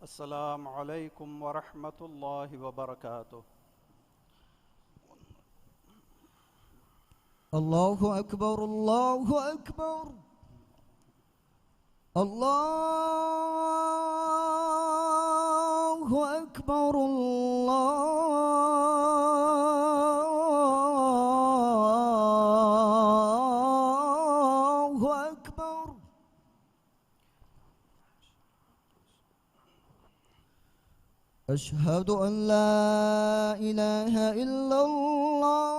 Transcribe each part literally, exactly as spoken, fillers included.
السلام عليكم ورحمة الله وبركاته. الله أكبر، الله أكبر. الله أكبر، الله أكبر. أشهد أن لا إله إلا الله.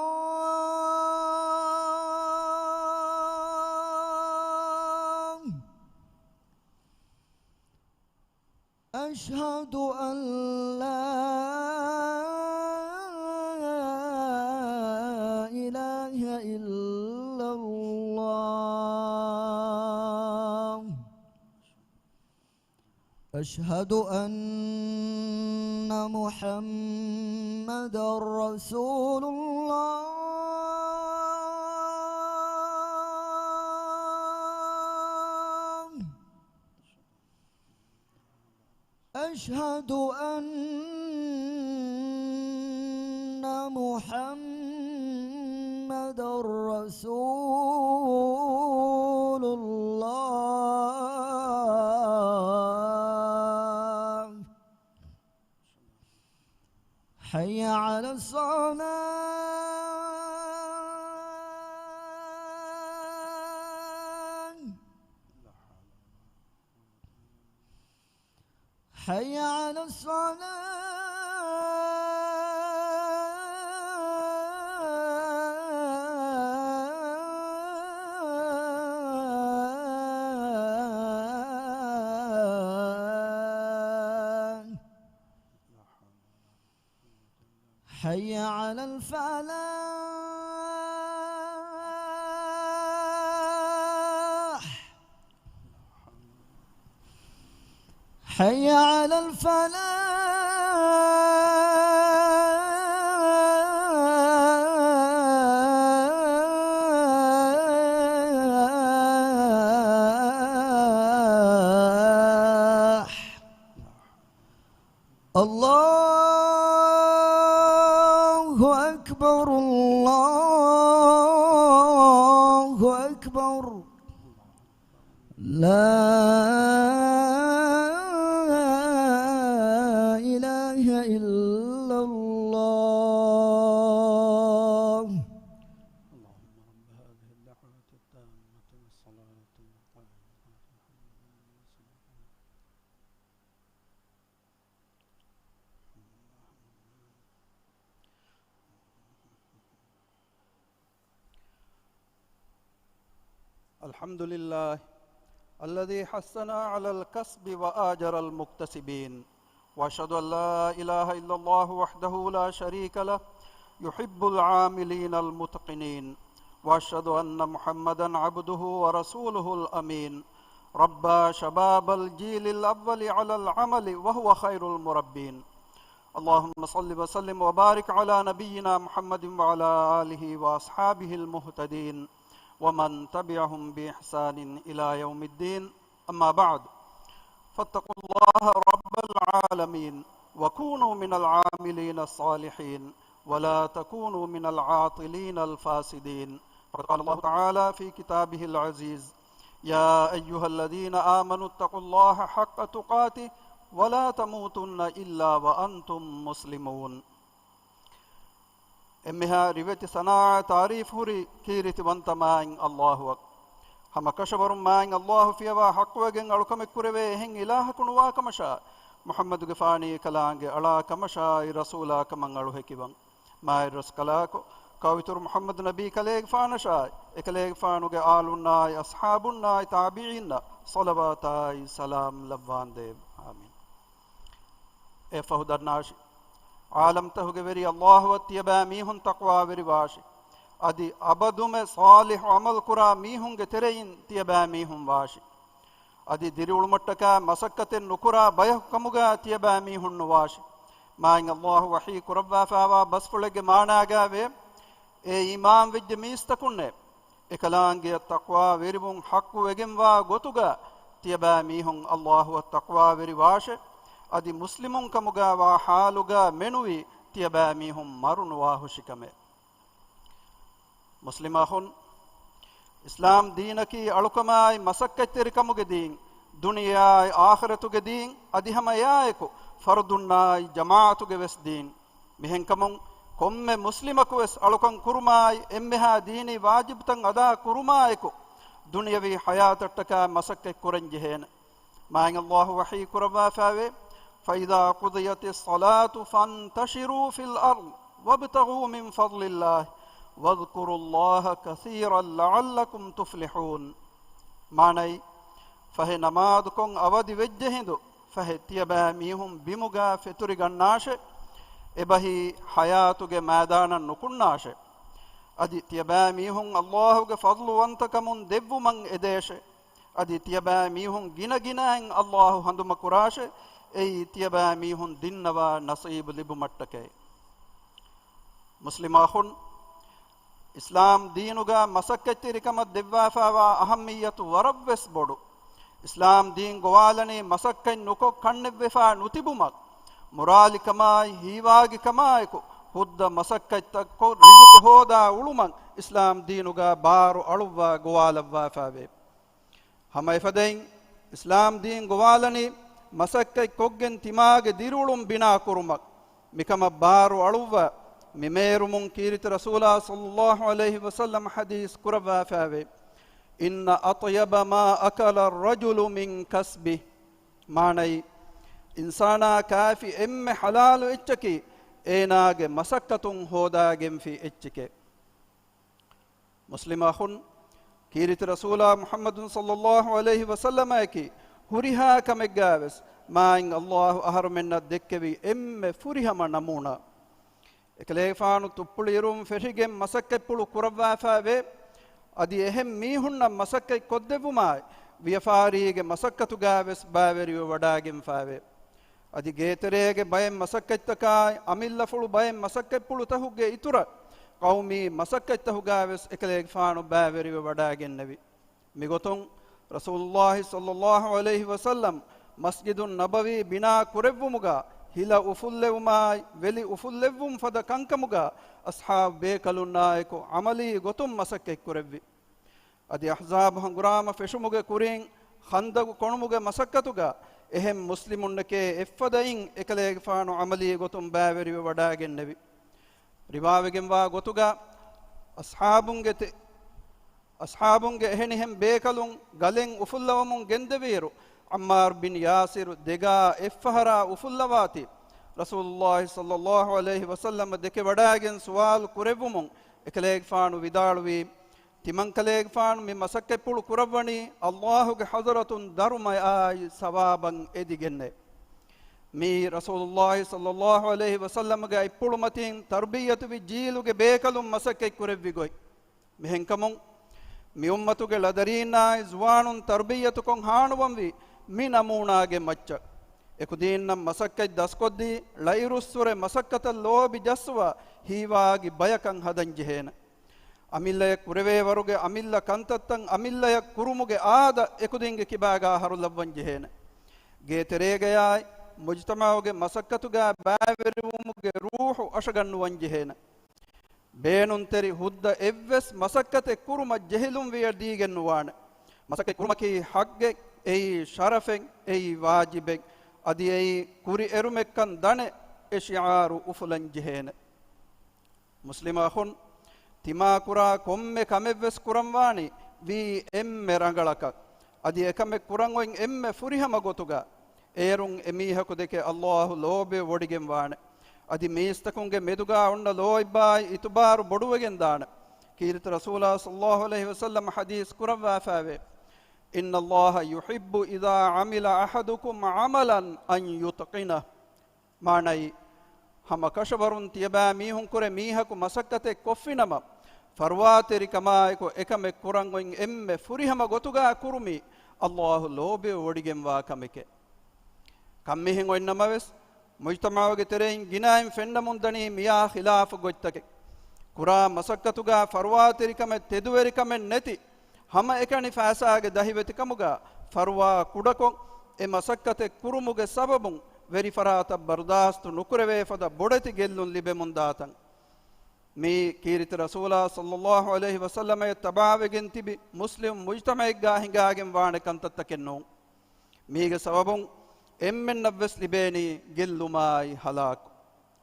أشهد أن لا إله إلا الله. أشهد أن محمدا رسول الله. أشهد أن محمدا رسول الله. حي على الصلاة. حي على الصلاة. حي على الفلاح. حي على الفلاح. الله أكبر، الله أكبر. لا إله إلا الله. اللهم رب هذه الدعوة التامة والصلاة القائمة آت محمدا وسيلته. الحمد لله الذي حثنا على الكسب وآجر المكتسبين، وأشهد أن لا إله إلا الله وحده لا شريك له يحب العاملين المتقنين، وأشهد أن محمدا عبده ورسوله الأمين، ربى شباب الجيل الأول على العمل وهو خير المربين. اللهم صل وسلم وبارك على نبينا محمد وعلى آله وأصحابه المهتدين ومن تبعهم بإحسان إلى يوم الدين. أما بعد، فاتقوا الله رب العالمين وكونوا من العاملين الصالحين ولا تكونوا من العاطلين الفاسدين. فقد قال الله تعالى في كتابه العزيز: يا أيها الذين آمنوا اتقوا الله حق تقاته ولا تموتن إلا وأنتم مسلمون. އެންމެހާ ރިވެތި ސަނާއަށް ތާރީފް ހުރި ކީރިތިވަންތަ މާތް އައްލާހުއަށް. ހަމަ ކަށަވަރުން މާތް އައްލާހު ފިޔަވާ ޙައްޤުވެގެން އަޅުކަމެއް ކުރެވޭ އެހެން އިލާހަކު ނުވާކަމަށާ، މުޙައްމަދުގެފާނީ އެކަލާނގެ އަޅާ ކަމަށާއި ރަސޫލާ ކަމަށް އަޅުހެކިވަން. މާތް ރަސްކަލާކޮ، ކައުއިތުރު މުޙައްމަދު ނަބީ ކަލޭގެފާނަށާއި، އެކަލޭގެފާނުގެ އާލުންނާއި، އަޞްޙާބުންނާއި، ތާބިޢީންނަށް ޞަލަވާތާއި ސަލާމް ލައްވާނދޭވެ. އާމީން. އެއަށްފަހު ދަންނާށި، ޢާލަމްތަހުގެ ވެރި އައްލާހުއަށް ތިޔަބައިމީހުން ތަޤްވާވެރިވާށި. އަދި އަބަދުމެ ޞާލިޙު ޢަމަލު ކުރާ މީހުންގެ ތެރެއިން ތިޔަބައިމީހުން ވާށި. އަދި ދިރިއުޅުމަށްޓަކާ މަސައްކަތެއް ނުކުރާ ބަޔަކު ކަމުގަ ތިޔަބައިމީހުން ނުވާށި. މާތް އައްލާހު ވަޙީ ކުރައްވާފައިވާ ބަސްފުޅެއްގެ މާނާގައިވޭ، އޭ އީމާންވެއްޖެ މީސްތަކުންނޭ! އެކަލާނގެއަށް ތަޤްވާވެރިވުން ޙައްޤުވެގެންވާ ގޮތުގަ ތިޔަބައިމީހުން އައްލާހުއަށް ތަޤްވާވެރިވާށެ. އަދި މުސްލިމުން ކަމުގާވާ ޙާލުގާ މެނުވީ ތިޔަބައިމީހުން މަރުނުވާހުށިކަމެއް. މުސްލިމް އަޚުން، އިސްލާމް ދީނަކީ އަޅުކަމާއި މަސައްކަތްތެރިކަމުގެ ދީން، ދުނިޔެއާއި އާޚިރަތުގެ ދީން، އަދި ހަމަ އެއާއެކު ފަރުދުންނާއި ޖަމާޢަތުގެ ވެސް ދީން. މިހެންކަމުން، ކޮންމެ މުސްލިމަކު ވެސް އަޅުކަން ކުރުމާއި، އެންމެހާ ދީނީ ވާޖިބުތައް އަދާ ކުރުމާއެކު، ދުނިޔަވީ ޙަޔާތަށްޓަކާ މަސައްކަތް ކުރަން ޖެހޭނެ. މާތް ﷲ ވަޙީ ކުރައްވާފައިވޭ، فإذا قضيت الصلاة فانتشروا في الأرض وابتغوا من فضل الله واذكروا الله كثيرا لعلكم تفلحون. މާނައީ، ފަހެ ނަމާދުކޮށް އަވަދި ވެއްޖެ ހިނދު، ފަހެ ތިޔަބައިމީހުން ބިމުގާ ފެތުރިގަންނާށެ، އެބަހީ ޙަޔާތުގެ މައިދާނަށް ނުކުންނާށެ. އަދި ތިޔަބައިމީހުން ﷲ ގެ ފަޟްލުވަންތަކަމުން ދެއްވުމަށް އެދޭށެ. އަދި ތިޔަބައިމީހުން ގިނަ ގިނައިން ﷲ ހަނދުމަކުރާށެ، އެއީ ތިޔަބައިމީހުން ދިންނަވާ ނަސީބު ލިބުމަށްޓަކައި. މުސްލިމް އަޚުން، އިސްލާމް ދީނުގާ މަސައްކަތްތެރިކަމަށް ދެއްވާފައިވާ އަހައްމިއްޔަތު ވަރަށްވެސް ބޮޑު. އިސްލާމް ދީން ގޮވާލަނީ މަސައްކަތް ނުކޮށް ކަންނެއްވެފާ ނުތިބުމަށް، މުރާލިކަމާއި ހީވާގިކަމާއެކު ހުއްދަ މަސައްކަތްތައް ކޮށް ރިޒުޤު ހޯދާ އުޅުމަށް އިސްލާމް ދީނުގާ ބާރު އަޅުއްވާ ގޮވާލައްވާފައިވޭ. ހަމަ އެފަދައިން، އިސްލާމް ދީން ގޮވާލަނީ މަސައްކަތް ކޮށްގެން ތިމާގެ ދިރިއުޅުން ބިނާ ކުރުމަށް. މިކަމަށް ބާރު އަޅުއްވާ، މި މޭރުމުން ކީރިތި ރަސޫލާ ޞައްލައްލާހު ޢަލައިހި ވަސައްލަމަ ޙަދީޘް ކުރައްވާފައިވޭ، إن أطيب ما أكل الرجل من كسبه. މާނައީ، އިންސާނާ ކާފި އެންމެ ޙަލާލު އެއްޗަކީ، އޭނާގެ މަސައްކަތުން ހޯދާގެންފި އެއްޗެކޭ. މުސްލިމް އަޚުން، ކީރިތި ރަސޫލާ މުޙައްމަދު ޞައްލައްލާހު ޢަލައިހި ވަސައްލަމައަކީ ހުރިހާ ކަމެއްގާވެސް މާތް ﷲ އަހަރުމެންނަށް ދެއްކެވި އެންމެ ފުރިހަމަ ނަމޫނާ. އެކަލޭގެފާނު ތުއްޕުޅި އިރުން ފެށިގެން މަސައްކަތްޕުޅު ކުރައްވާފައިވޭ. އަދި އެހެން މީހުންނަށް މަސައްކަތް ކޮށްދެއްވުމާއި، ވިޔަފާރީގެ މަސައްކަތުގާވެސް ބައިވެރިވެ ވަޑާގެންފައިވޭ. އަދި ގޭތެރޭގެ ބައެއް މަސައްކަތްތަކާއި، އަމިއްލަފުޅު ބައެއް މަސައްކަތްޕުޅުތަކުގެ އިތުރަށް، ޤައުމީ މަސައްކަތްތަކުގާވެސް އެކަލޭގެފާނު ބައިވެރިވެ ވަޑާގެންނެވި. މިގޮތުން، ރަސޫލުއްލާހި ޞައްލައްލާހު ޢަލައިހި ވަސައްލަމް މަސްޖިދުއް ނަބަވީ ބިނާ ކުރެއްވުމުގާ، ހިލަ އުފުއްލެވުމާއި، ވެލި އުފުއްލެއްވުން ފަދަ ކަންކަމުގާ، އަޞްޙާބު ބޭކަލުންނާއެކު ޢަމަލީ ގޮތުން މަސައްކަތްކުރެއްވި. އަދި އަޙްޒާބު ހަނގުރާމަ ފެށުމުގެ ކުރިން، ޚަންދަގު ކޮނުމުގެ މަސައްކަތުގާ، އެހެން މުސްލިމުންނެކޭ އެއްފަދައިން އެކަލޭގެފާނު ޢަމަލީ ގޮތުން ބައިވެރިވެ ވަޑާގެންނެވި. ރިވާވެގެންވާ ގޮތުގާ، އަޞްޙާބުންގެ ތެ-، އަޞްޙާބުންގެ އެހެނިހެން ބޭކަލުން ގަލެއް އުފުއްލަވަމުން ގެންދެވިއިރު، ޢައްމާރު ބިން ޔާސިރު ދެގާ އެއްފަހަރާ އުފުއްލަވާތީ، ރަސޫލުއްލާހި ޞައްލައްލާހު ޢަލައިހި ވަސައްލަމަ ދެކެ ވަޑާގެން ސުވާލު ކުރެއްވުމުން، އެކަލޭގެފާނު ވިދާޅުވީ، ތިމަންކަލޭގެފާނު މި މަސައްކަތްޕުޅު ކުރައްވަނީ، ﷲ ގެ ޙަޟްރަތުން ދަރުމައާއި ސަވާބަށް އެދިގެންނޭ. މިއީ ރަސޫލުއްލާހި ޞައްލައްލާހު ޢަލައިހި ވަސައްލަމަގެ އަތްޕުޅު މަތިން ތަރުބިއްޔަތުވި ޖީލުގެ ބޭކަލުން މަސައްކަތް ކުރެއްވި ގޮތް. މިހެންކަމުން، މި އުއްމަތުގެ ޅަދަރީންނާއި ޒުވާނުން ތަރުބިއްޔަތުކޮށް ހާނުވަންވީ މި ނަމޫނާގެ މައްޗަށް. އެކުދީންނަށް މަސައްކަތް ދަސްކޮށްދީ، ޅައިރުއްސުރެ މަސައްކަތަށް ލޯބި ޖައްސުވާ، ހީވާގި ބަޔަކަށް ހަދަން ޖެހޭނެ. އަމިއްލަޔަށް ކުރެވޭ ވަރުގެ އަމިއްލަ ކަންތައްތައް އަމިއްލަޔަށް ކުރުމުގެ އާދަ އެކުދިންގެ ކިބާގާ ހަރުލައްވަން ޖެހޭނެ. ގޭތެރޭގަޔާއި، މުޖްތަމަޢުގެ މަސައްކަތުގާ ބައިވެރިވުމުގެ ރޫޙު އަށަގަންނުވަން ޖެހޭނެ. ބޭނުންތެރި ހުއްދަ އެއްވެސް މަސައްކަތެއް ކުރުމަށް ޖެހިލުން ވިޔަދީގެން ނުވާނެ. މަސައްކަތް ކުރުމަކީ ޙައްޤެއް، އެއީ ޝަރަފެއް، އެއީ ވާޖިބެއް، އަދި އެއީ ކުރިއެރުމެއްކަން ދަނެ، އެ ޝިޢާރު އުފުލަން ޖެހޭނެ. މުސްލިމް އަޚުން، ތިމާ ކުރާ ކޮންމެ ކަމެއްވެސް ކުރަންވާނީ ވީ އެންމެ ރަނގަޅަކަށް. އަދި އެކަމެއް ކުރަން އޮތް އެންމެ ފުރިހަމަ ގޮތުގަ. އޭރުން އެމީހަކު ދެކެ ﷲ ލޯބިވެ ވޮޑިގެންވާނެ. އަދި މީސްތަކުންގެ މެދުގާ އޮންނަ ލޯތްބާއި އިތުބާރު ބޮޑުވެގެންދާނެ. ކީރިތި ރަސޫލާ ޞައްލައްލާހު ޢަލައިހި ވަސައްލަމަ ޙަދީޘް ކުރައްވާފައިވޭ، إن الله يحب إذا عمل أحدكم عملا أن يتقنه. މާނައީ، ހަމަ ކަށަވަރުން ތިޔަބައިމީހުންކުރެ މީހަކު މަސައްކަތެއް ކޮށްފިނަމަ، ފަރުވާތެރިކަމާއެކު އެކަމެއް ކުރަން އޮތް އެންމެ ފުރިހަމަ ގޮތުގާ ކުރުމީ، ﷲ ލޯބިވެ ވޮޑިގެންވާ ކަމެކޭ. ކަންމިހެން އޮތްނަމަވެސް، މުޖްތަމަޢުގެ ތެރެއިން ގިނައިން ފެންނަމުންދަނީ މިއާ ޚިލާފު ގޮތްތަކެއް. ކުރާ މަސައްކަތުގާ ފަރުވާތެރިކަމެއް ތެދުވެރިކަމެއް ނެތި، ހަމައެކަނި ފައިސާގެ ދަހިވެތިކަމުގާ ފަރުވާ ކުޑަކޮށް، އެ މަސައްކަތެއް ކުރުމުގެ ސަބަބުން ވެރި ފަރާތަށް ބަރުދާސްތު ނުކުރެވޭ ފަދަ ބޮޑެތި ގެއްލުން ލިބެމުންދާތަން. މީ ކީރިތި ރަސޫލާ ޞައްލައްލާހު ޢަލައިހި ވަސައްލަމައަށް ތަބާވެގެން ތިބި މުސްލިމް މުޖްތަމަޢެއްގާ ހިނގާގެން ވާނެ ކަންތައްތަކެއް ނޫން. މީގެ ސަބަބުން އެންމެންނަށްވެސް ލިބޭނީ ގެއްލުމާއި ހަލާކު.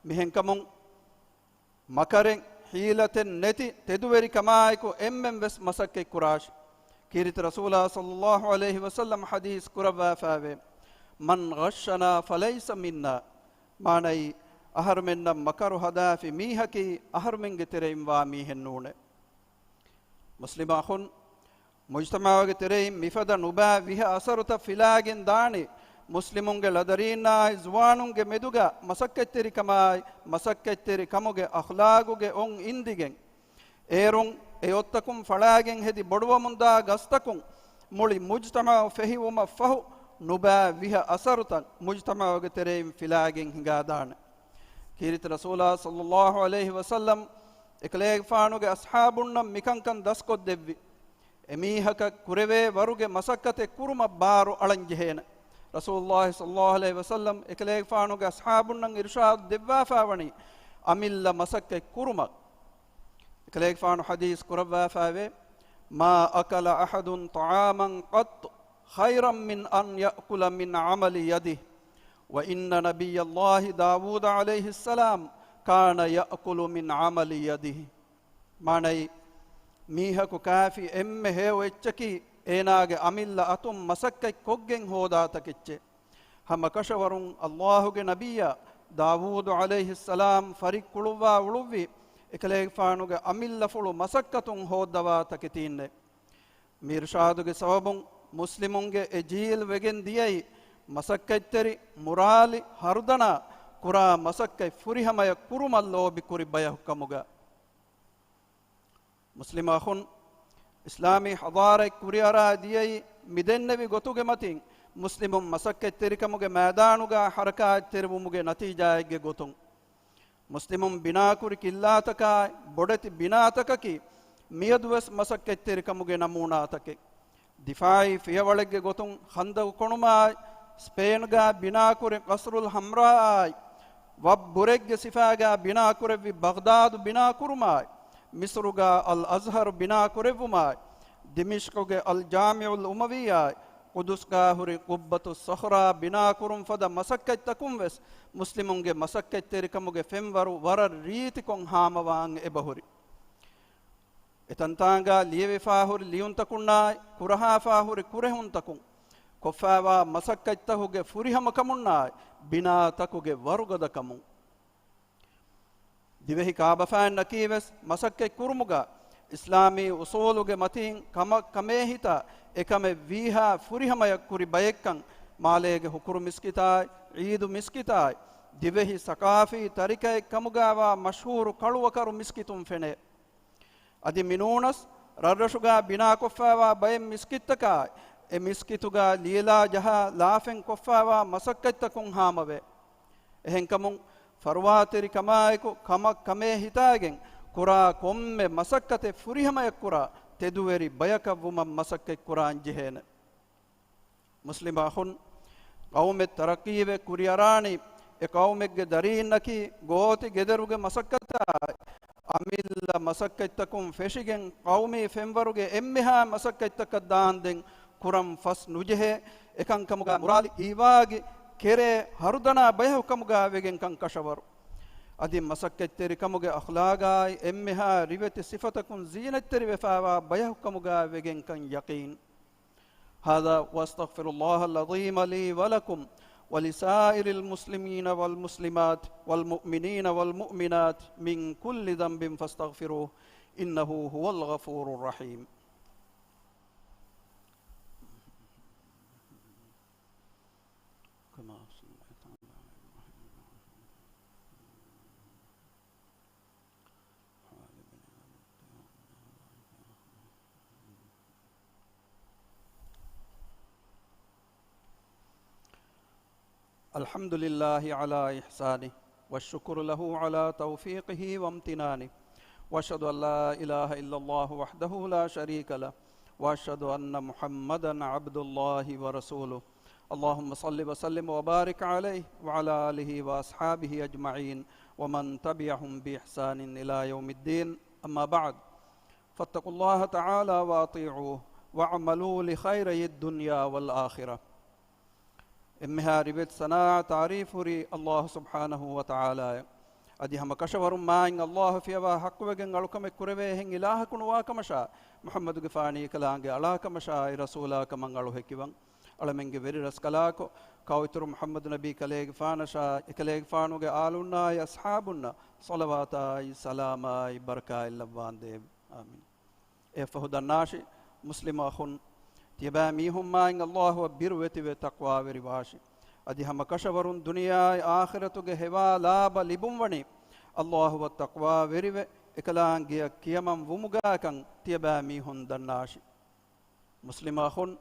މިހެންކަމުން، މަކަރެއް، ޙީލަތެއް ނެތި ތެދުވެރިކަމާއެކު އެންމެން ވެސް މަސައްކަތް ކުރާށި. ކީރިތި ރަސޫލާ ޞައްލައްލާހު ޢަލައިހި ވަސައްލަމަ ޙަދީޘް ކުރައްވާފައިވޭ، "من غشنا فليس منا." މާނައީ، އަހަރުމެންނަށް މަކަރު ހަދާފި މީހަކީ އަހަރުމެންގެ ތެރެއިން ވާ މީހެއް ނޫނޭ. މުސްލިމް އަޚުން، މުޖްތަމަޢުގެ ތެރެއިން މިފަދަ ނުބައި ވިހަ އަސަރުތައް ފިލާގެން ދާނީ، މުސްލިމުންގެ ޅަދަރީންނާއި ޒުވާނުންގެ މެދުގަ މަސައްކަތްތެރިކަމާއި، މަސައްކަތްތެރި ކަމުގެ އަޚްލާގުގެ އޮން އިންދިގެން. އޭރުން އެ އޮށްތަކުން ފަޅާގެން ހެދި ބޮޑުވަމުންދާ ގަސްތަކުން މުޅި މުޖްތަމަޢު ފެހިވުމަށްފަހު، ނުބައި ވިހަ އަސަރުތައް މުޖްތަމަޢުގެ ތެރެއިން ފިލާގެން ހިނގާދާނެ. ކީރިތި ރަސޫލާ ޞައްލައްލާހު ޢަލައިހި ވަސައްލަމް އެކަލޭގެފާނުގެ އަޞްޙާބުންނަށް މިކަންކަން ދަސްކޮށްދެއްވި. އެމީހަކަށް ކުރެވޭ ވަރުގެ މަސައްކަތެއް ކުރުމަށް ބާރު އަޅަން ޖެހޭނެ. ރަސޫލުﷲ ޞައްލައްލާހު ޢަލައިހި ވަސައްލަމް އެކަލޭގެފާނުގެ އަޞްޙާބުންނަށް އިރުޝާދު ދެއްވާފައިވަނީ އަމިއްލަ މަސައްކަތް ކުރުމަށް. އެކަލޭގެފާނު ޙަދީޘް ކުރައްވާފައިވޭ، "ما أكل أحد طعاما قط خيرا من أن يأكل من عمل يده، وإن نبي الله داود عليه السلام كان يأكل من عمل يده." މާނައީ، މީހަކު ކާފި އެންމެ ހެޔޮ އެއްޗަކީ އޭނާގެ އަމިއްލަ އަތުން މަސައްކަތް ކޮށްގެން ހޯދާ ތަކެއްޗެއް. ހަމަ ކަށަވަރުން ﷲ ގެ ނަބިއްޔާ ދާވޫދު ޢަލައިހިއްސަލާމް ފަރިއްކުޅުއްވާ އުޅުއްވީ އެކަލޭގެފާނުގެ އަމިއްލަފުޅު މަސައްކަތުން ހޯއްދަވާ ތަކެތީންނޭ. މި އިރުޝާދުގެ ސަބަބުން މުސްލިމުންގެ އެ ޖީލް ވެގެން ދިޔައީ މަސައްކަތްތެރި، މުރާލި، ހަރުދަނާ ކުރާ މަސައްކަތް ފުރިހަމަޔަށް ކުރުމަށް ލޯބި ކުރި ބަޔަކު ކަމުގަ. މުސްލިމް އަޚުން، އިސްލާމީ ޙަޟާރަތް ކުރިއަރާ ދިޔައީ މިދެންނެވި ގޮތުގެ މަތިން މުސްލިމުން މަސައްކަތްތެރިކަމުގެ މައިދާނުގަ ޙަރަކާތްތެރިވުމުގެ ނަތީޖާއެއްގެ ގޮތުން. މުސްލިމުން ބިނާކުރި ކިއްލާތަކާއި، ބޮޑެތި ބިނާތަކަކީ މިއަދުވެސް މަސައްކަތްތެރިކަމުގެ ނަމޫނާތަކެއް. ދިފާޢީ ފިޔަވަޅެއްގެ ގޮތުން ޚަންދަޤު ކޮނުމާއި، ސްޕޭންގާ ބިނާކުރި ޤަޞްރުލް ޙަމްރާއާއި، ވަށް ބުރެއްގެ ސިފާގާ ބިނާކުރެއްވި ބަޣްދާދު ބިނާކުރުމާއި، މިޞްރުގާ އަލް އަޒްހަރު ބިނާކުރެއްވުމާއި، ދިމިޝްޤުގެ އަލް ޖާމިޢުލް އުމަވީއާއި، ޤުދުސްގާ ހުރި ޤުއްބަތުއް ޞަޚްރާ ބިނާކުރުން ފަދަ މަސައްކަތްތަކުން ވެސް މުސްލިމުންގެ މަސައްކަތްތެރިކަމުގެ ފެންވަރު ވަރަށް ރީތިކޮށް ހާމަވާން އެބަހުރި. އެތަންތާނގާ ލިޔެވިފާ ހުރި ލިޔުންތަކުންނާއި، ކުރަހާފާ ހުރި ކުރެހުންތަކުން، ކޮށްފާވާ މަސައްކަތްތަކުގެ ފުރިހަމަކަމުންނާއި، ބިނާތަކުގެ ވަރުގަދަކަމުން. ދިވެހި ކާބަފައިންނަކީ ވެސް މަސައްކަތް ކުރުމުގަ، އިސްލާމީ އުސޫލުގެ މަތީން ކަމަށް ކަމޭހިތާ އެކަމެއް ވީހާ ފުރިހަމަޔަށް ކުރި ބައެއްކަން، މާލޭގެ ހުކުރު މިސްކިތާއި، ޢީދު މިސްކިތާއި، ދިވެހި ސަޤާފީ ތަރިކައެއް ކަމުގާވާ މަޝްހޫރު ކަޅުވަކަރު މިސްކިތުން ފެނޭ. އަދި މިނޫނަސް، ރަށްރަށުގާ ބިނާކޮށްފާވާ ބައެއް މިސްކިތްތަކާއި، އެ މިސްކިތުގާ ލިޔެލާ ޖަހާ ލާފެން ކޮށްފާވާ މަސައްކަތްތަކުން ހާމަވޭ. އެހެންކަމުން، ފަރުވާތެރިކަމާއެކު ކަމަށް ކަމޭ ހިތާގެން ކުރާ ކޮންމެ މަސައްކަތެއް ފުރިހަމަޔަށްކުރާ ތެދުވެރި ބަޔަކަށްވުމަށް މަސައްކަތްކުރާން ޖެހޭނެ. މުސްލިމް އަޚުން، ޤައުމެއް ތަރައްޤީވެ ކުރިއަރާނީ، އެ ޤައުމެއްގެ ދަރީންނަކީ ގޯތި ގެދޮރުގެ މަސައްކަތާއި، އަމިއްލަ މަސައްކަތްތަކުން ފެށިގެން، ޤައުމީ ފެންވަރުގެ އެންމެހާ މަސައްކަތްތަކަށް ދާންދެން ކުރަން ފަސް ނުޖެހޭ، އެކަންކަމުގަ މުރާލި ހީވާގި ކެރޭ ހަރުދަނާ ބަޔަކު ކަމުގަ ވެގެންކަން ކަށަވަރު. އަދި މަސައްކަތްތެރިކަމުގެ އަޚްލާގާއި އެންމެހާ ރިވެތި ސިފަތަކުން ޒީނަތްތެރިވެފާވާ ބަޔަކު ކަމުގަ ވެގެންކަން ޔަޤީން. هذا وأستغفر الله العظيم لي ولكم ولسائر المسلمين والمسلمات والمؤمنين والمؤمنات من كل ذنب فاستغفروه إنه هو الغفور الرحيم. كما صليت على إبراهيم وعلى آل إبراهيم. الحمد لله على إحسانه، والشكر له على توفيقه وامتنانه، وأشهد أن لا إله إلا الله وحده لا شريك له، وأشهد أن محمدا عبد الله ورسوله. اللهم صل وسلم وبارك عليه وعلى آله وأصحابه أجمعين ومن تبعهم بإحسان إلى يوم الدين. أما بعد، فاتقوا الله تعالى وأطيعوه واعملوا لخيري الدنيا والآخرة. އެންމެހާ ރިވެތި ސަނާއަށް ތާރީފު ހުރީ ﷲ ސުބްޙާނަހޫ ވަތަޢާލާއަށް. އަދި ހަމަ ކަށަވަރުން މާތް ﷲ ފިޔަވާ ޙައްޤުވެގެން އަޅުކަމެއް ކުރެވޭ އެހެން އިލާހަކު ނުވާކަމަށާ، މުޙައްމަދުގެފާނީ އެކަލާނގެ އަޅާކަމަށާއި ރަސޫލާކަމަށް އަޅު ހެކިވަން. އަޅަމެންގެ ވެރި ރަސްކަލާކޮ، ކައުއިތުރު މުޙައްމަދު ނަބީ ކަލޭގެފާނަށާ، އެކަލޭގެފާނުގެ އާލުންނާއި އަޞްޙާބުންނަށް ޞަލަވާތާއި ސަލާމާއި ބަރަކާތް ލައްވާނދޭވެ. އާމީން. އެއަށްފަހު ދަންނާށި، މުސްލިމު އަޚުން، ތިޔަބައިމީހުން މާތް ﷲ އަށް ބިރުވެތިވެ ތަޤްވާވެރިވާށި. އަދި ހަމަ ކަށަވަރުން ދުނިޔެއާއި އާޚިރަތުގެ ހެވާ ލާބަ ލިބުންވަނީ، ﷲ އަށް ތަޤްވާވެރިވެ، އެކަލާނގެއަށް ކިޔަމަން ވުމުގާކަން ތިޔަބައިމީހުން ދަންނާށި. މުސްލިމު އަޚުން،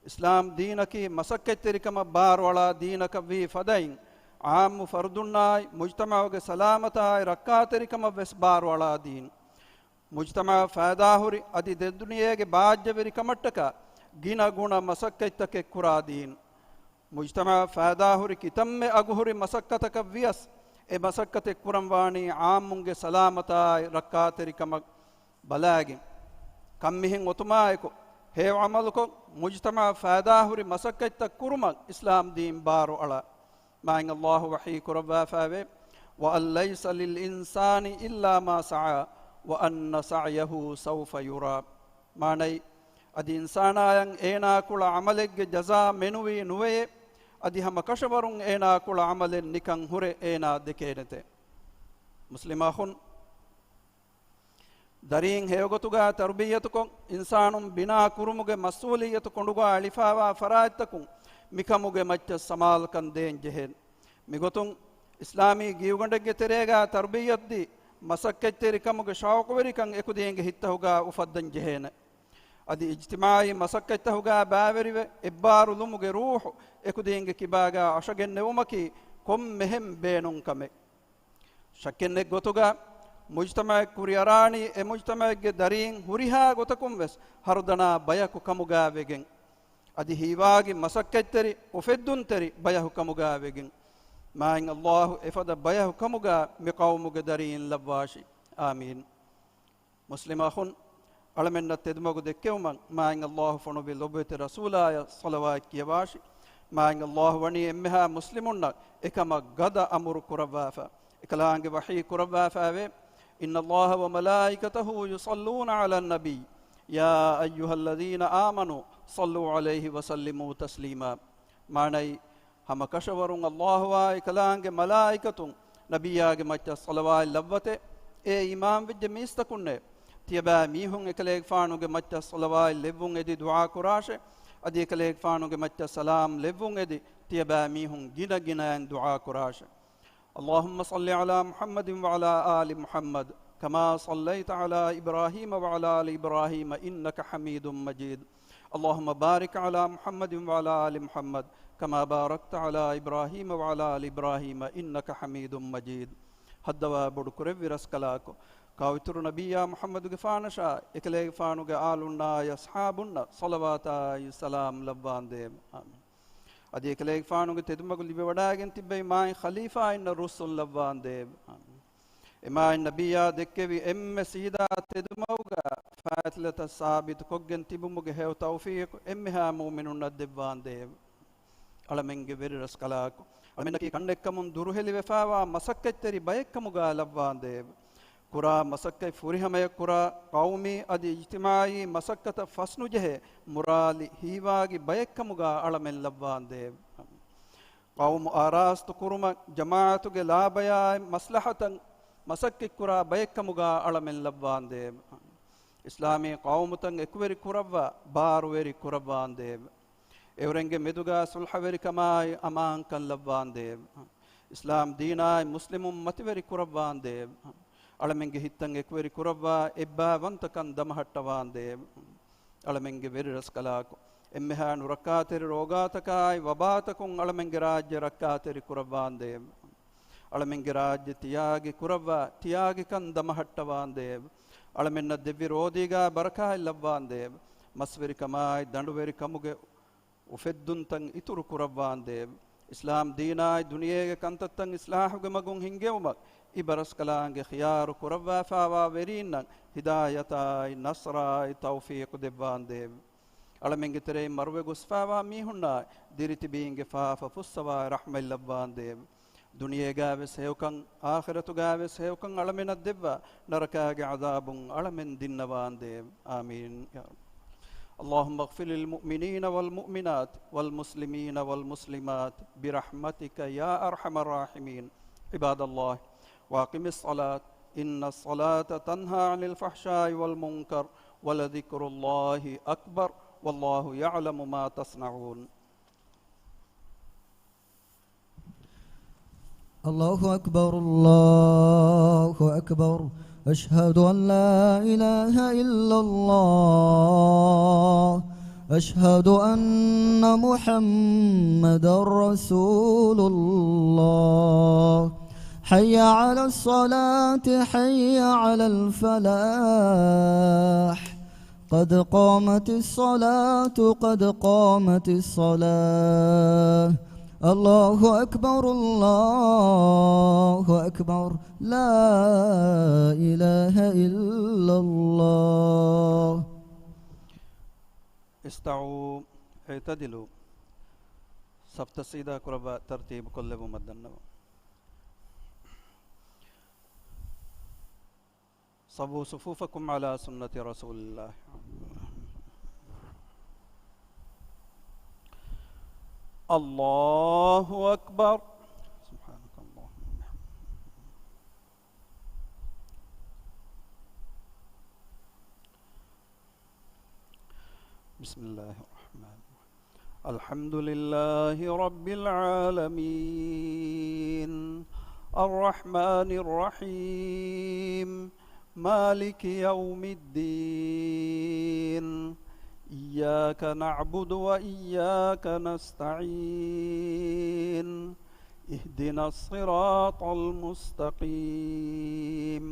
އިސްލާމް ދީނަކީ މަސައްކަތްތެރިކަމަށް ބާރުއަޅާ ދީނަކަށްވީ ފަދައިން، ޢާއްމު ފަރުދުންނާއި މުޖްތަމަޢުގެ ސަލާމަތާއި ރައްކާތެރިކަމަށް ވެސް ބާރުއަޅާ ދީން. މުޖްތަމަޢަށް ފައިދާހުރި އަދި ދެދުނިޔޭގެ ބާއްޖަވެރިކަމަށްޓަކާ ގިނަ ގުނަ މަސައްކަތްތަކެއް ކުރާ ދީން. މުޖްތަމަޢަށް ފައިދާހުރި ކިތަންމެ އަގުހުރި މަސައްކަތަކަށް ވިޔަސް، އެ މަސައްކަތެއް ކުރަން ވާނީ ޢާއްމުންގެ ސަލާމަތާއި ރައްކާތެރިކަމަށް ބަލާގެން. ކަންމިހެން އޮތުމާއެކު، ހެޔޮ ޢަމަލުކޮށް، މުޖްތަމަޢަށް ފައިދާހުރި މަސައްކަތްތައް ކުރުމަށް އިސްލާމް ދީން ބާރު އަޅާ. މާތް ﷲ ވަޙީ ކުރައްވާފައިވޭ، "وأن ليس للإنسان إلا ما سعى وأن سعيه سوف يرى." މާނައީ، އަދި އިންސާނާޔަށް އޭނާ ކުޅަ ޢަމަލެއްގެ ޖަޒާ މެނުވީ ނުވެޔޭ، އަދި ހަމަ ކަށަވަރުން އޭނާ ކުޅަ ޢަމަލެއް ނިކަން ހުރެ އޭނާ ދެކޭނެތެ. މުސްލިމު އަޚުން، ދަރީން ހެޔޮގޮތުގަ ތަރުބިއްޔަތުކޮށް، އިންސާނުން ބިނާ ކުރުމުގެ މަސްއޫލިއްޔަތު ކޮނޑުގަ އެޅިފައިވާ ފަރާތްތަކުން މިކަމުގެ މައްޗަށް ސަމާލުކަން ދޭން ޖެހޭނެ. މިގޮތުން އިސްލާމީ ގިޔުގަނޑެއްގެ ތެރޭގަ ތަރުބިއްޔަތުދީ، މަސައްކަތްތެރިކަމުގެ ޝައުޤުވެރިކަން އެކުދީންގެ ހިތްތަހުގަ އުފައްދަން ޖެހޭނެ. އަދި އިޖްތިމާޢީ މަސައްކަތްތަހުގަ ބައިވެރިވެ، އެއްބާރުލުމުގެ ރޫޙު އެކުދީންގެ ކިބާގަ އަށަގެންނެވުމަކީ ކޮންމެހެން ބޭނުން ކަމެއް. ޝައްކެއްނެތް ގޮތުގަ މުޖްތަމަޢެއް ކުރިއަރާނީ އެ މުޖްތަމަޢެއްގެ ދަރީން ހުރިހާ ގޮތަކުން ވެސް ހަރުދަނާ ބަޔަކު ކަމުގަ ވެގެން. އަދި ހީވާގި މަސައްކަތްތެރި، އުފެއްދުންތެރި ބަޔަކު ކަމުގަ ވެގެން. މާތް ﷲ އެފަދަ ބަޔަކު ކަމުގަ މި ޤައުމުގެ ދަރީން ލައްވާށި. އާމީން. މުސްލިމު އަޚުން، އަޅަމެންނަށް ތެދުމަގު ދެއްކެވުމަށް މާތް ﷲ ފޮނުއްވި ލޮބުވެތި ރަސޫލާޔަށް ޞަލަވާތް ކިޔަވާށި. މާތް ﷲ ވަނީ އެންމެހާ މުސްލިމުންނަށް އެކަމަށް ގަދަ އަމުރު ކުރައްވާފަ. އެކަލާނގެ ވަޙީ ކުރައްވާފައިވޭ، "إن الله وملائكته يصلون على النبي، يا أيها الذين آمنوا صلوا عليه وسلموا تسليما." މާނައީ، ހަމަ ކަށަވަރުން ﷲ އާއި އެކަލާނގެ މަލާއިކަތުން ނަބިއްޔާގެ މައްޗަށް ޞަލަވާތް ލައްވަތޭ، އޭ އީމާންވެއްޖެ މީސްތަކުންނޭ! ތިޔަބައިމީހުން އެކަލޭގެފާނުގެ މައްޗަށް ޞަލަވާތް ލެއްވުން އެދި ދުޢާ ކުރާށޭ، އަދި އެކަލޭގެފާނުގެ މައްޗަށް ސަލާމް ލެއްވުން އެދި ތިޔަބައިމީހުން ގިނަ ގިނައިން ދުޢާ ކުރާށޭ. اللهم صل على محمد وعلى آل محمد كما صليت على إبراهيم وعلى آل إبراهيم إنك حميد مجيد. اللهم بارك على محمد وعلى آل محمد كما باركت على إبراهيم وعلى آل إبراهيم إنك حميد مجيد. ހައްދަވާ ބޮޑު ކުރެއްވި ރަސްކަލާކޮ، ކާވިތުރު ނަބިއްޔާ މުޙައްމަދުގެފާނަށާ އެކަލޭގެފާނުގެ އާލުންނާއި އަޞްޙާބުންނަށް ޞަލަވާތާއި ސަލާމް ލައްވާނދޭވެ. އާމީން. އަދި އެކަލޭގެފާނުގެ ތެދުމަގު ލިބިވަޑައިގެން ތިއްބެވި މާތް ޚަލީފާއިންނަށް ރުއްސުން ލައްވާނދޭވެ. އާމީން. އެމާތް ނަބިއްޔާ ދެއްކެވި އެންމެ ސީދާ ތެދުމަގުގަ ފާތިލަތައް ސާބިތު ކޮށްގެން ތިބުމުގެ ހެޔޮ ތައުފީޤު އެންމެހާ މުއުމިނުންނަށް ދެއްވާނދޭވެ. އަޅަމެންގެ ވެރި ރަސްކަލާކޮ، އަޅަމެންނަކީ ކަންނެއްކަމުން ދުރުހެލިވެފައިވާ މަސައްކަތްތެރި ބައެއްކަމުގަ ލައްވާނދޭވެ. ކުރާ މަސައްކަތް ފުރިހަމަޔަށް ކުރާ ޤައުމީ އަދި އިޖްތިމާޢީ މަސައްކަތަށް ފަސްނުޖެހޭ މުރާލި ހީވާގި ބައެއްކަމުގަ އަޅަމެން ލައްވާނދޭވެ. ޤައުމު އާރާސްތު ކުރުމަށް ޖަމާޢަތުގެ ލާބަޔާއި މަސްލަހަތަށް މަސައްކަތްކުރާ ބައެއްކަމުގަ އަޅަމެން ލައްވާނދޭވެ. އިސްލާމީ ޤައުމުތައް އެކުވެރި ކުރައްވާ، ބާރުވެރި ކުރައްވާނދޭވެ. އެއުރެންގެ މެދުގަ ޞުލްޙަވެރިކަމާއި އަމާންކަން ލައްވާނދޭވެ. އިސްލާމް ދީނާއި މުސްލިމުން މަތިވެރި ކުރައްވާނދޭވެ. އަޅަމެންގެ ހިތްތައް އެކުވެރި ކުރައްވާ، އެއްބައިވަންތަކަން ދަމަހައްޓަވާނދޭވެ. އަޅަމެންގެ ވެރި ރަސްކަލާކޮ، އެންމެހާ ނުރައްކާތެރި ރޯގާތަކާއި ވަބާތަކުން އަޅަމެންގެ ރާއްޖެ ރައްކާތެރި ކުރައްވާނދޭވެ. އަޅަމެންގެ ރާއްޖެ ތިޔާގި ކުރައްވާ، ތިޔާގިކަން ދަމަހައްޓަވާނދޭވެ. އަޅަމެންނަށް ދެއްވި ރޯދީގަ ބަރަކާތް ލައްވާނދޭވެ. މަސްވެރިކަމާއި ދަނޑުވެރިކަމުގެ އުފެއްދުންތައް އިތުރު ކުރައްވާނދޭވެ. އިސްލާމް ދީނާއި ދުނިޔޭގެ ކަންތައްތައް އިސްލާހުގެ މަގުން ހިންގެވުމަށް އިބަރަސްކަލާނގެ ޚިޔާރު ކުރައްވާފާވާ ވެރީންނަށް ހިދާޔަތާއި ނަޞްރާއި ތައުފީޤު ދެއްވާނދޭވެ. އަޅަމެންގެ ތެރެއިން މަރުވެ ގޮސްފާވާ މީހުންނާއި ދިރިތިބީންގެ ފާފަ ފުއްސަވާ ރަޙްމަތް ލައްވާނދޭވެ. ދުނިޔޭގައިވެސް ހެޔޮކަން، އާޚިރަތުގައިވެސް ހެޔޮކަން އަޅަމެނަށް ދެއްވާ، ނަރަކާގެ ޢަޛާބުން އަޅަމެން ދިންނަވާނދޭވެ. އާމީން ޔާ ރައްބް. اللهم اغفر للمؤمنين والمؤمنات والمسلمين والمسلمات برحمتك يا أرحم الراحمين. عباد الله، وأقم الصلاة، إن الصلاة تنهى عن الفحشاء والمنكر، ولذكر الله أكبر، والله يعلم ما تصنعون. الله أكبر، الله أكبر. أشهد أن لا إله إلا الله. أشهد أن محمدا رسول الله. حي على الصلاة، حي على الفلاح. قد قامت الصلاة، قد قامت الصلاة. الله أكبر، الله أكبر. لا إله إلا الله. استووا، اعتدلوا. ސަފްތައް ސީދާ ކުރައްވާ ތަރްތީބު ކޮށްލެވުމަށް ދަންނަވަން. سووا صفوفكم على سنة رسول الله. الله أكبر. سبحانك اللهم وبحمدك. بسم الله الرحمن الرحيم. الحمد لله رب العالمين. الرحمن الرحيم. مالك يوم الدين. إياك نعبد وإياك نستعين. اهدنا الصراط المستقيم.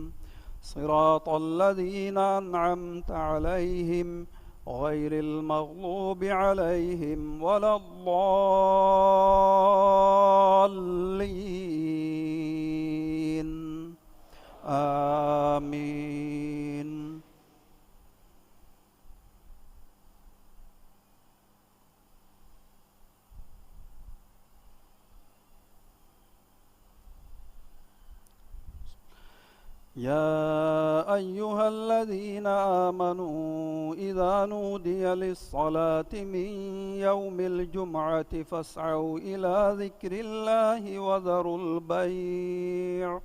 صراط الذين أنعمت عليهم غير المغضوب عليهم ولا الضالين. آمين. يا أيها الذين آمنوا إذا نودي للصلاة من يوم الجمعة فاسعوا إلى ذكر الله وذروا البيع،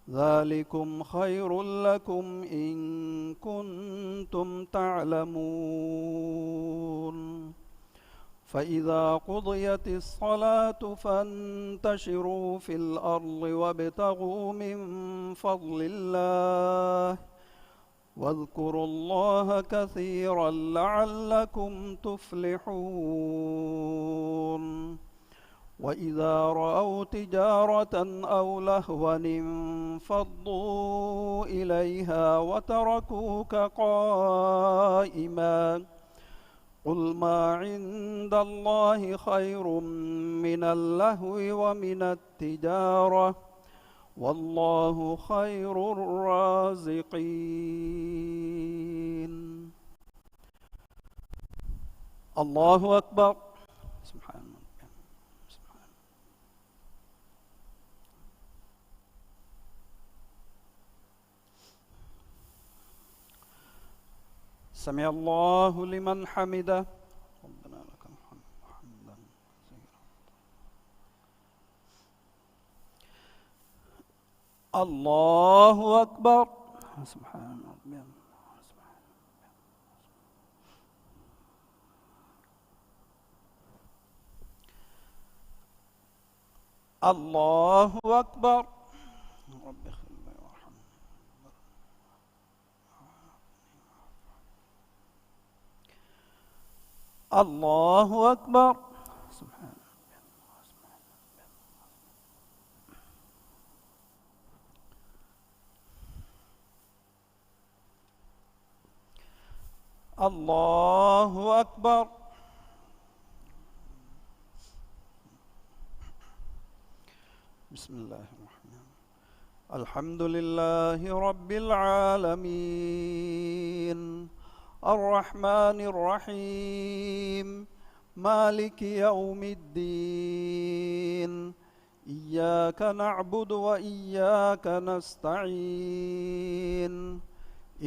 ذلكم خير لكم إن كنتم تعلمون. فإذا قضيت الصلاة فانتشروا في الأرض وابتغوا من فضل الله، واذكروا الله كثيرا لعلكم تفلحون. وإذا رأوا تجارة أو لهوا انفضوا إليها وتركوك قائما. قل ما عند الله خير من اللهو ومن التجارة، والله خير الرازقين. الله أكبر. سبحان الله. سبحان الله. سمع الله لمن حمده. ربنا لك الحمد حمدا كثيرا. الله أكبر. سبحان ربي. الله أكبر. رب اغفر لي وارحمني. الله أكبر. سبحان ربي. الله أكبر. بسم الله الرحمن الرحيم. الحمد لله رب العالمين. الرحمن الرحيم. مالك يوم الدين. إياك نعبد وإياك نستعين.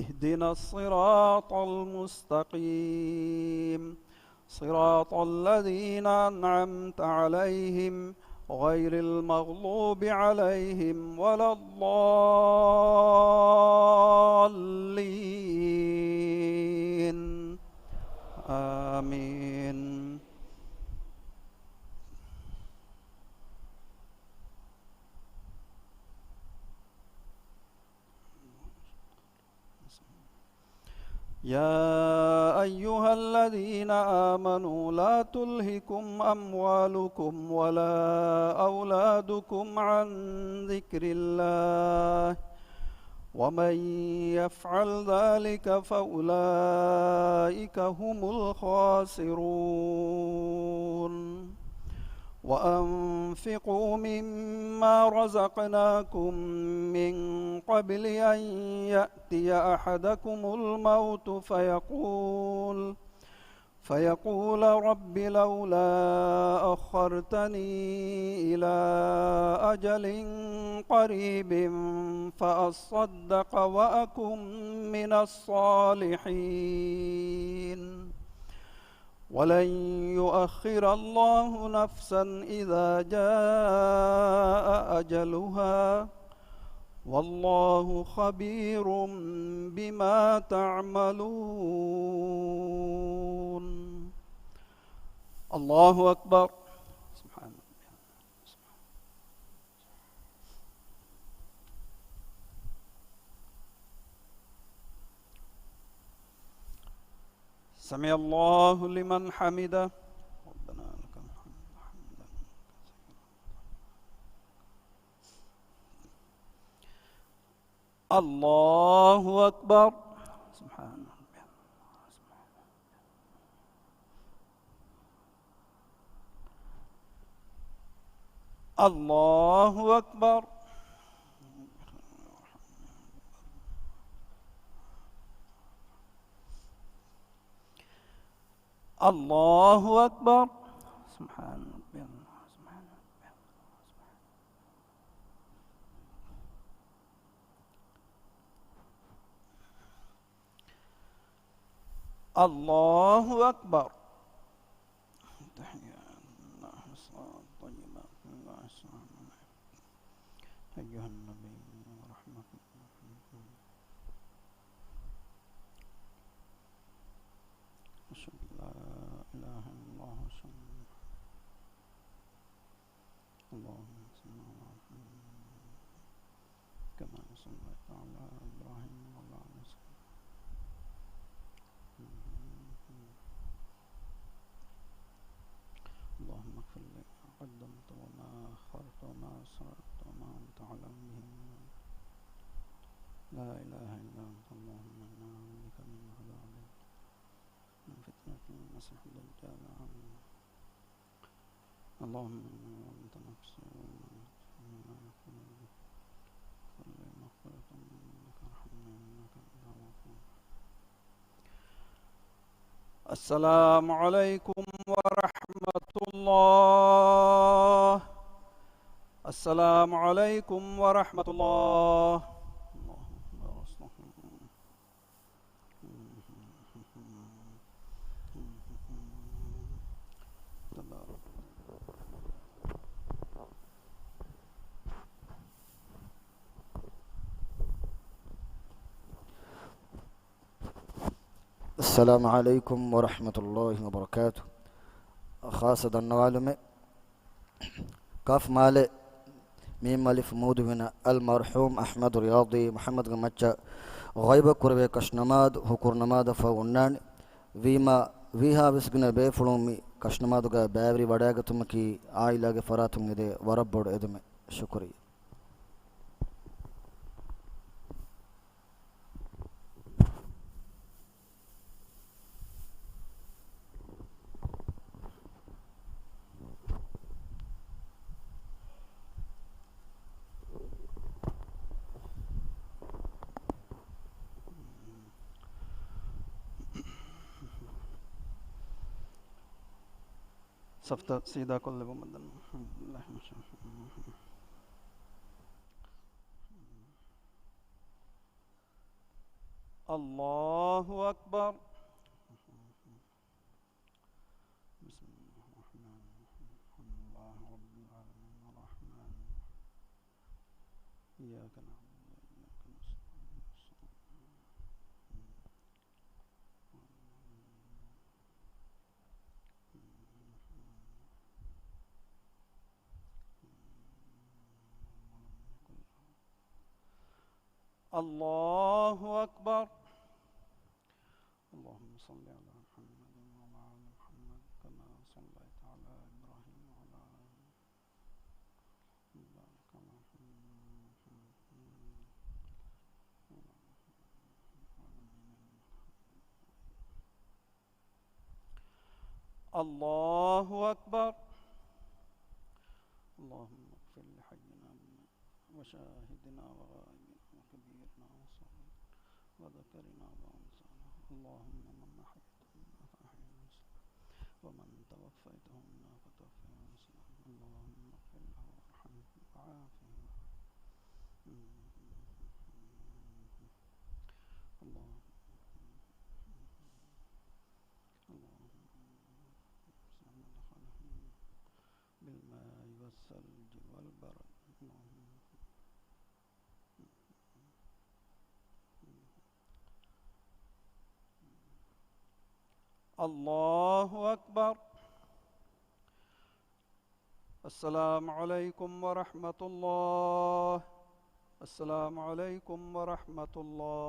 اهدنا الصراط المستقيم. صراط الذين أنعمت عليهم غير المغضوب عليهم ولا الضالين. آمين. يا أيها الذين آمنوا لا تلهكم أموالكم ولا أولادكم عن ذكر الله، ومن يفعل ذلك فأولئك هم الخاسرون. وأنفقوا مما رزقناكم من قبل أن يأتي أحدكم الموت فيقول، فيقول رب لولا أخرتني إلى أجل قريب فأصدق وأكن من الصالحين. ولن يؤخر الله نفسا إذا جاء أجلها، والله خبير بما تعملون. الله أكبر. سبحان الله. سمع الله لمن حمده. ربنا لك الحمد حمدا كثيرا. الله أكبر. سبحان ربي. الله أكبر. الله أكبر. سبحان ربي الله. سبحان ربي الله. سبحان الله أكبر. تحيات الله الصلاة الطيبة. بسم الله الرحمن الرحيم. أيها النبي ورحمة الله. أشهد أن لا إله إلا الله. أشهد أن اللهم صل على محمد كما صليت على إبراهيم وعلى آل إبراهيم. اللهم اغفر لي ما قدمت وما أخرت وما أسررت وما أنت أعلم به مني. لا إله إلا أنت. اللهم إنا نعوذ بك من عذاب، من فتنة المسيح الدجال. آمين. اللهم إني ظلمت نفسي وما يغفر لي مغفرة منك وارحمني إنك أنت الغفور. السلام عليكم ورحمة الله. السلام عليكم ورحمة الله. الله أكبر. السلام عليكم ورحمة الله وبركاته. ޚާއްޞަ ދަންނަވާލުމެއް. ކާފް މާލެ މީމް އަލިފް މޫދު ގިނަ އަލް މަރްޙޫމް އަޙްމަދު ރިޔާޟީ މުޙައްމަދުގެ މައްޗަށް ޣައިބަށް ކުރެވޭ ކަށި ނަމާދު ހުކުރު ނަމާދަށް ފަހު އޮންނާނެ. ވީމާ، ވީހާވެސް ގިނަ ބޭފުޅުން މި ކަށި ނަމާދުގަ ބައިވެރިވަޑައިގަތުމަކީ އާއިލާގެ ފަރާތުން އެދޭ ވަރަށް ބޮޑު އެދުމެއް. ޝުކުރިއްޔާ. ސަފްތައް ސީދާ ކޮށްލެވުމަށް ދަން. الْحَمْدُ لِلَّهِ. الله أكبر. بسم الله الرحمن الرحيم. الحمد لله رب العالمين. الرحمن الرحيم. إياك نعبد وإياك نستعين. الله أكبر. اللهم صل على محمد وعلى آل محمد كما صليت على إبراهيم وعلى آل إبراهيم. بارك على محمد وعلى آل محمد. الله أكبر. اللهم اغفر لحينا وشاهدنا وغائبنا وكبيرنا وصغيرنا وذكرنا وأنثانا. اللهم من أحييته منا فأحيه على الإسلام، ومن توفيته منا فتوفه على الإسلام. اللهم اغفر له وارحمه وعافه. اللهم، اللهم وسع مدخله بالماء والثلج والبرد. اللهم، الله أكبر. السلام عليكم ورحمة الله. السلام عليكم ورحمة الله.